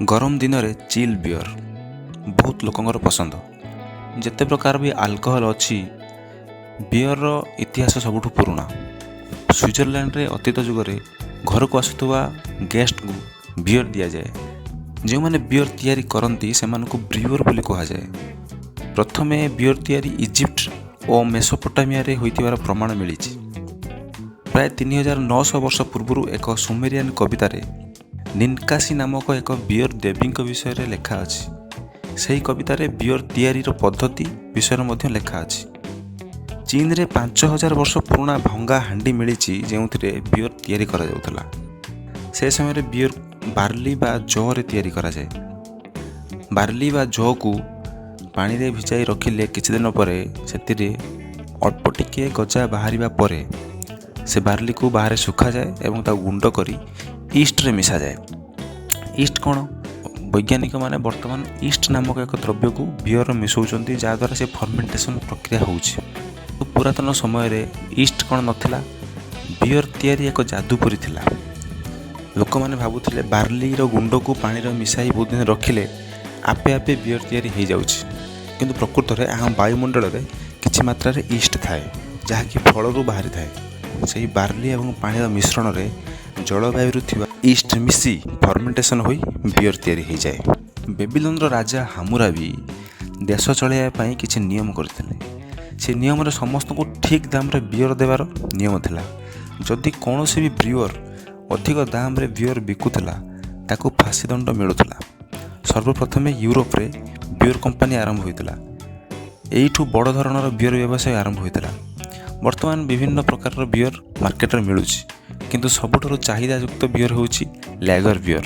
ଗରମ ଦିନରେ chill beer ବହୁତ ଲୋକଙ୍କର ପସନ୍ଦ। ଯେତେ ପ୍ରକାର ବି ଆଲକୋହଲ ଅଛି, ବିୟରର ଇତିହାସ ସବୁଠୁ ପୁରୁଣା। ସୁଇଜରଲ୍ୟାଣ୍ଡରେ ଅତୀତ ଯୁଗରେ ଘରକୁ ଆସୁଥିବା ଗେଷ୍ଟଙ୍କୁ ବିୟର ଦିଆଯାଏ। ଯେଉଁମାନେ ବିୟର ତିଆରି କରନ୍ତି, ସେମାନଙ୍କୁ ବ୍ରିଓର ବୋଲି କୁହାଯାଏ। ପ୍ରଥମେ ବିୟର ତିଆରି ଇଜିପ୍ଟ ଓ ମେସୋପଟାମିଆରେ ହୋଇଥିବାର ପ୍ରମାଣ ମିଳିଛି। ପ୍ରାୟ 3900 ବର୍ଷ ପୂର୍ବରୁ ଏକ ସୁମେରିଆନ୍ କବିତାରେ ନିନକାସି ନାମକ ଏକ ବିୟର ଦେବୀଙ୍କ ବିଷୟରେ ଲେଖା ଅଛି। ସେହି କବିତାରେ ବିୟର ତିଆରିର ପଦ୍ଧତି ବିଷୟରେ ମଧ୍ୟ ଲେଖା ଅଛି। ଚୀନରେ 5000 ବର୍ଷ ପୁରୁଣା ଭଙ୍ଗା ହାଣ୍ଡି ମିଳିଛି, ଯେଉଁଥିରେ ବିୟର ତିଆରି କରାଯାଉଥିଲା। ସେ ସମୟରେ ବିୟର ବାର୍ଲି ବା ଜଅରେ ତିଆରି କରାଯାଏ। ବାର୍ଲି ବା ଜଅକୁ ପାଣିରେ ଭିଜାଇ ରଖିଲେ କିଛି ଦିନ ପରେ ସେଥିରେ ଅଳ୍ପ ଟିକିଏ ଗଜା ବାହାରିବା ପରେ ସେ ବାର୍ଲିକୁ ବାହାରେ ଶୁଖାଯାଏ ଏବଂ ତାକୁ ଗୁଣ୍ଡ କରି ଇଷ୍ଟରେ ମିଶାଯାଏ। ଇଷ୍ଟ କ'ଣ? ବୈଜ୍ଞାନିକମାନେ ବର୍ତ୍ତମାନ ଇଷ୍ଟ ନାମକ ଏକ ଦ୍ରବ୍ୟକୁ ବିୟରରେ ମିଶାଉଛନ୍ତି, ଯାହାଦ୍ୱାରା ସେ ଫର୍ମେଣ୍ଟେସନ୍ ପ୍ରକ୍ରିୟା ହେଉଛି। ପୁରାତନ ସମୟରେ ଇଷ୍ଟ କ'ଣ ନଥିଲା, ବିୟର ତିଆରି ଏକ ଯାଦୁ ପରି ଥିଲା। ଲୋକମାନେ ଭାବୁଥିଲେ ବାର୍ଲିର ଗୁଣ୍ଡକୁ ପାଣିରେ ମିଶାଇ ବହୁତ ଦିନ ରଖିଲେ ଆପେ ଆପେ ବିୟର ତିଆରି ହେଇଯାଉଛି। କିନ୍ତୁ ପ୍ରକୃତରେ ଆମ ବାୟୁମଣ୍ଡଳରେ କିଛି ମାତ୍ରାରେ ଇଷ୍ଟ ଥାଏ, ଯାହାକି ଫଳରୁ ବାହାରିଥାଏ। ସେହି ବାର୍ଲି ଏବଂ ପାଣିର ମିଶ୍ରଣରେ ଜଳବାୟୁରୁ ଥିବା ଇଷ୍ଟ ମିଶି ଫର୍ମେଣ୍ଟେସନ୍ ହୋଇ ବିୟର ତିଆରି ହୋଇଯାଏ। ବେବିଲନର ରାଜା ହାମୁରାବି ଦେଶ ଚଳାଇବା ପାଇଁ କିଛି ନିୟମ କରିଥିଲେ। ସେ ନିୟମରେ ସମସ୍ତଙ୍କୁ ଠିକ୍ ଦାମରେ ବିୟର ଦେବାର ନିୟମ ଥିଲା। ଯଦି କୌଣସି ବି ବ୍ରିଓର ଅଧିକ ଦାମରେ ବିୟର ବିକୁଥିଲା, ତାକୁ ଫାଶୀ ଦଣ୍ଡ ମିଳୁଥିଲା। ସର୍ବପ୍ରଥମେ ୟୁରୋପରେ ବିୟର କମ୍ପାନୀ ଆରମ୍ଭ ହୋଇଥିଲା। ଏଇଠୁ ବଡ଼ ଧରଣର ବିୟର ବ୍ୟବସାୟ ଆରମ୍ଭ ହୋଇଥିଲା। ବର୍ତ୍ତମାନ ବିଭିନ୍ନ ପ୍ରକାରର ବିୟର ମାର୍କେଟରେ ମିଳୁଛି, କିନ୍ତୁ ସବୁଠାରୁ ଚାହିଦାଯୁକ୍ତ ବିୟର ହେଉଛି ଲ୍ୟାଗର ବିୟର।